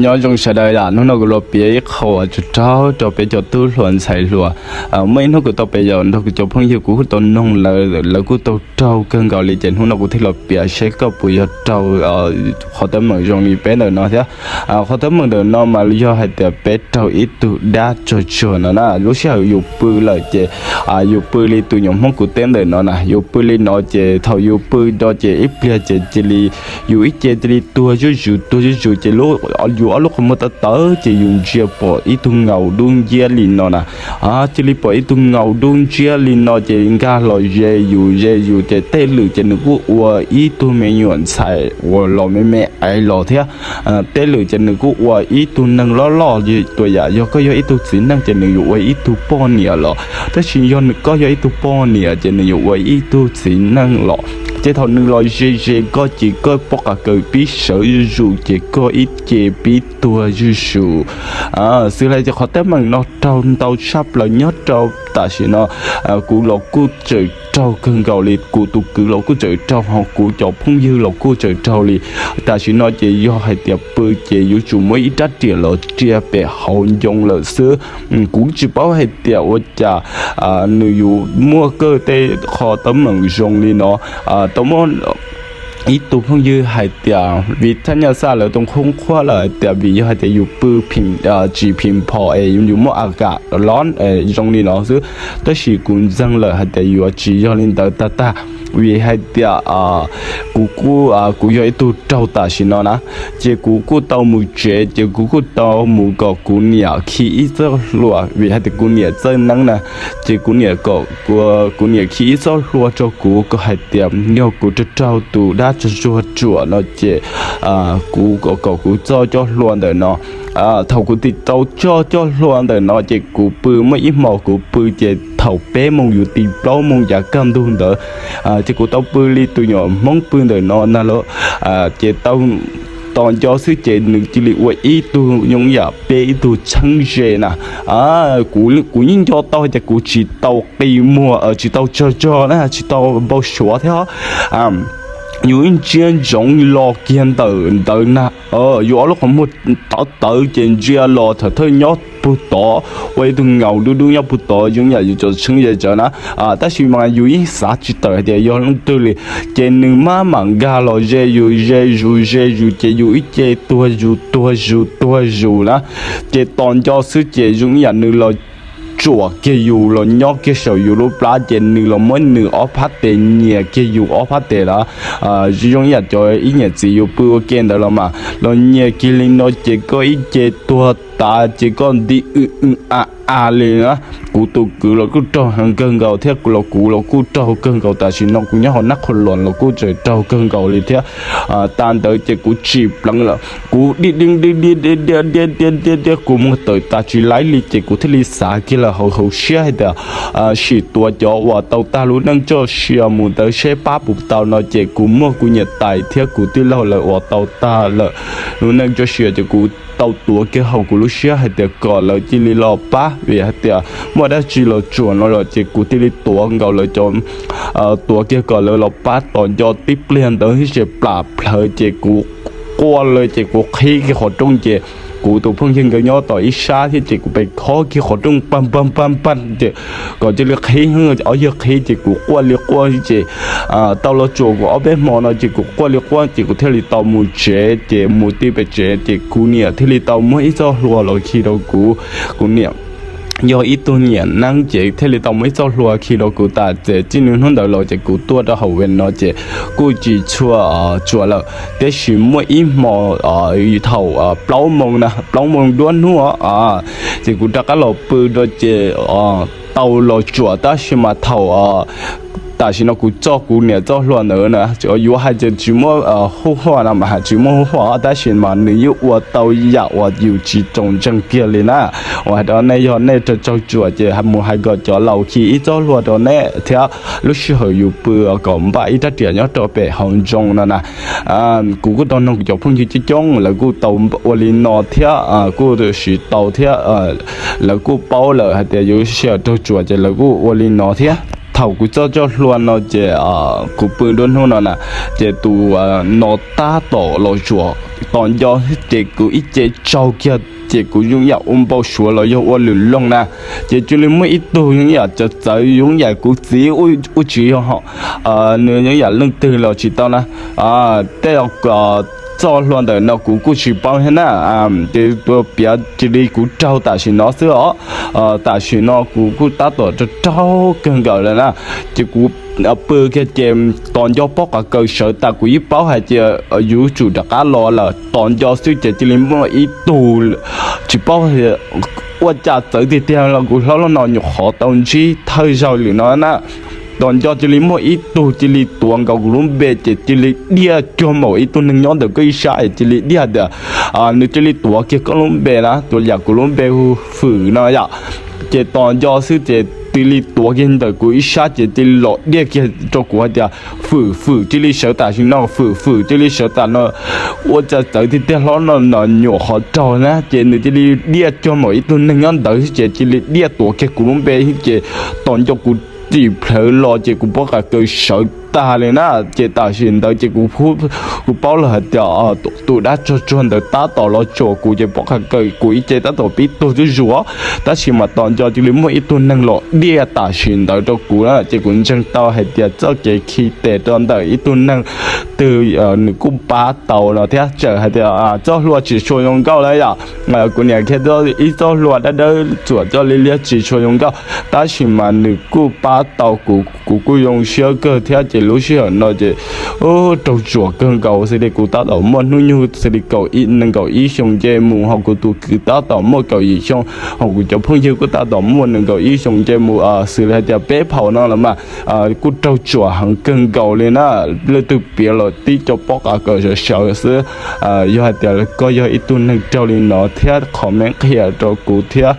Nyob zoo sawv daws, hnub no kuv los piav ib qho uas tsaug rau peb cov tub hluas ntxhais hluas. Muaj ib hnub kuv tau pem yaum nrog kuv cov phooj ywg, kuv kuj tau noog lawv, lawv kuj tau raug kawg nkaus li, ces hnub no kuv thiaj los piav seb koj puas yog raug qhov teeb meem zoo li peb ntawm no thiab. Qhov teeb meem ntawm no mas yog hais tias peb raug ib tug dab tsuag tsuag no na. Lub sij hawm yus pw lawm ces yus pw li tus nyuam Hmoob kuv teb ntawm no na, yus pw li no ces thaum yus pw no ces ib pliag ces cia li yus ib ce cia li tuag zuj zus tuag zuj zus ces yus ob lub qhov muag tawv tawv ces yus ntsia pom ib tug nkaus dub nciab li no na. Cia li pom ib tug nkaus dub nciab li no ces nkag los ze yus ze yus ces tej lwm ces nws kuj ua ib tug me nyuam ntxhais uas los me me aiv los thiab. Tej lwm ces nws kuj ua ib tug neeg loj loj, tua yam yog koj yog ib tug txiv neej ces nws yuav ua ib tug poj niam los, tab sis yog nws koj yog ib tug poj niam ces nws yuav ua ib tug txiv neej los. Ces thaum nws los ze ze koj ces koj pom qab kaws pib sawv zuj zus ces koj ib ce pib tuag zuj zus. Xws li ces qhov teeb meem no raug ntau tshaj plaws nyob rau tam sim no. Kuv los kuj tseem raug kawg nkaus li, kuv tus kwv los kuj tseem raug, ho kuv cov phooj ywg los kuj tseem raug li. Tam sim no ces yog hais tias pw ces yuav tsum muab ib rab riam los ria pem hauv ncoo lawm xwb. Kuv tsis paub hais tias ua cas nws yuav muaj kawg tej qhov teeb meem zoo li no. Tau muaj ib tug phooj ywg hais tias vim thaj nyaj xaj lawv tus khoob qhuab lawm hais tias vim yog hais tias yus pw tsis phim phom es yus muaj a kam los zoo li no xwb. Tab sis kuv ntseeg lawm hais tias yuav tsis yog li ntawd tag tag, vim hais tias kuv kuj, kuv yog ib tug raug tam sim no na, ces kuv kuj tau mus tsev ces kuv kuj tau mus kom kuv niam khi ib txoj hlua, vim hais tias kuv niam txawj neeb na. Ces kuv niam kom kuv niam khi ib txoj hlua rau kuv kom hais tias yog kuv raug raug tus dab tsuag tsuag no ces kuv kom kuv txoj cov hlua ntawm no. Thaum kuv tis tau txoj cov hlua ntawm no ces kuv pw muaj ib hmos kuv pw ces thaum peb moos yus tis plaub moos yav kaj ntug ntawd, ces kuv tau pw li tus nyuam Hmoob pw ntawm no na los, ces tau tos nco xwb ces nws cia li ua ib tug nyoo yam peb ib tug txheeb ze na. Kuv yeej nco tau tias kuv tsis tau qi muag, tsis tau tsog tsog na, tsis tau npau suav thiab. Yus ib ntsiab ntsoov los kiag ntawm ntawd na, yus ob lub qhov muag tawv tawv ces ntsia los thaum thawj nyob puag tod, ua ib tug nkaus dub dub nyob puag tod zoo yam yus cov txheeb ze tsawv na. Tab sis mas yus yeej xav tsis tawm hais tias yog leej twg li, ces nws maj mam nkag los ze yus ze zus ze zus ces yus ib ce tuag zus tuag zus tuag zus na. Ces tos nco xwb ces zoo yam nws los tsuam kiag yus los nyob kiag saum yus lub plab ces nws los muab nws ob phab tes nyias kiag yus ob phab tes lawm. Zoo yam cov ib niam txiv yus pw ua ke ntawd los mas los nyias kiag li no ces koj ib ce tuag tas ces koj nti w w a a li na. Kuv tus kwv los kuj raug heev kawg nkaus thiab, kuv los kuv los kuj raug kawg nkaus, tam sim no kuv nyob hauv nab qhua los los kuj tseem raug kawg nkaus li thiab. Tas ntawd ces kuv tsim pleev lawm, kuv di di di di di di di di di di kuv mus tawm tas tsis laib li ces kuv thiaj li xav kiag lawm hauv hauv siab hais tias sim tuav cov uas tau tag lub neej txoj sia mus ntawd seb pab puas tau no ces kuv muaj kuv niam tais thiab kuv tij laug lawv uas tau tag lawm lub neej txoj sia ces kuv tau tuav kiag hauv kuv lub siab hais tias kom lawv cia li los pab, vim hais tias muaj dab tsi los tsuam no los ces kuv thiaj li tuav nkaus lawv cov, tuav kiag kom lawv los pab tos nco tib pliag ntawd thiab ces plam plhawv ces kuv quaj lawm ces kuv qhib kiag qhov rooj ces kuv tus phooj ywg nkawd nyob tom ib sab thiab ces kuv pes khob kiag qhov rooj pag pag pag pag ces kom cia li qhib, ob yawg qhib ces kuv quaj li quaj ces tau los tsuam kuv ob peb hmo no ces kuv quaj li quaj ces kuv thiaj li tau mus tsev ces mus tib pem tsev ces kuv niam thiaj li tau muab ib txoj hlua los khi rau kuv. Kuv niam yog ib tug nyiam neeb ces thiaj li tau muab ib txoj hlua khi rau kuv tas ces txij hnub ntawd los ces kuv tuaj rau hauv no ces kuj tsis tshua tsuam lawm. Tiam sis muaj ib hmo thaum plaub moo na, plaub moo duab hnub ces kuv rov qab los pw rau ces tau los tsuam tab sis mas thaum tam sim no kuv txoj kuv niam txoj hlua ntawd na, yuav hais tias tsis muaj huj huaj no mas tsis muaj huj huaj tab sis mas nws yeej ua tau yam uas yus tsis txaus ntseeg kiag li na. Uas hais rau nej, yog nej raug tsuam ces mus hais kom cov laus khi ib txoj hlua rau nej thiab lub sij hawm yus pw kom npaj ib rab riam nyob rau pem hauv ntsoog no na. Kuv kuj tau noog kuv cov phooj ywg coob coob lawv kuj tau ua li no thiab kuj siv tau thiab. Lawv kuj paub lawm hais tias yus sij hawm raug tsuam ces lawv kuj ua li no thiab. Thaum kuv txoj coj hlua no ces kuv pw duab hnub no na, ces tus no tab tom los tsuam tos nco ces kuv ib ce tsaug kiag ces kuv yeej yam ua npau suav los yog ua lwm loog na. Ces cia li muaj ib tug yeej yam txawv txawv yeej yam kuv txiv ua tsis yog, nws yeej yam leej twg los tsis tau na. Tej txoj hlua ntawm no kuv kuj tsis paub thiab na. Ces tus piav cia li kuv raug tam sim no xwb os. Tam sim no kuv kuj tab tom raug raug kawg nkaus lawm na. Ces kuv pw kiag ces tos nco pob qav kaws sawv tas kuv yeej paub hais tias yuav tsum rov qab los lawm. Tos nco xwb ces cia li muaj ib tug tsis paub ua cas txawv tiag tiag los kuv hlob los no nyuam qhuav tau ntsib thawj zaug lwm no na. Tos nco cia li muaj ib tug cia li tuav nkaus kuv lub npe ces cia li diaj cuag maum ib tug neeg nyob ntawm koj ib sab es cia li diaj tias, nws cia li tuav kiag koj lub npe na, tus yam kuv lub npe hu Fwm no yom. Ces tos nco xwb ces cia li tuav kiag ntawm kuv ib sab ces cia li los diaj kiag rau kuv hais tias, Fwm, Fwm cia li sawv tam sim no, Fwm, Fwm cia li sawv tam no. Ua cas txawv tiag tiag hlob no no nyuam qhuav raug na. Ces nws cia li diaj cuag maum ib tug neeg nyob ntawd ces cia li diaj tuav kiag kuv lub npe ces tos nco kuv tim plhawv los ces kuv pob qav kaws sawv tag li na. Ces tam sim ntawd ces kuv paub lawm hais tias tus dab tsuag tsuag ntawd tab tom los tsuam kuv ces pob qav kaws kuv ib ce tab tom pib tuag zuj zus. Tab sis mas tos nco cia li muaj ib tug neeg los diaj tam sim ntawd rau kuv na. Ces kuv ntseeg tau hais tias txoj kev khi tes rau ntawm ib tug neeg twg nws kuj pab tau no thiab. Txawm hais tias txoj hlua tsis tshua zoo nkauj na yom, kuv niam khi ib txoj hlua dawb dawb txuam coj li liab tsis tshua zoo nkauj, tab sis mas nws kuj pab tau kuv, kuv kuj zoo siab kawg thiab. Ces lub sij hawm no ces raug tsuam kawg nkaus, xws li kuv tab tom muaj hnub nyoog xws li kaum ib, nees nkaum ib xyoo nce mus, ho kuv tus kwv tab tom muaj kaum yim xyoo, ho kuv cov phooj ywg kuj tab tom muaj nees nkaum ib xyoo nce mus, xws li hais tias peb phaum no los mas kuj raug tsuam heev kawg nkaus li na. Leej twg piav los tib co pob qav kaws sawv sawv xwb. Yog hais tias koj yog ib tug neeg raug li no thiab comment qhia rau kuv thiab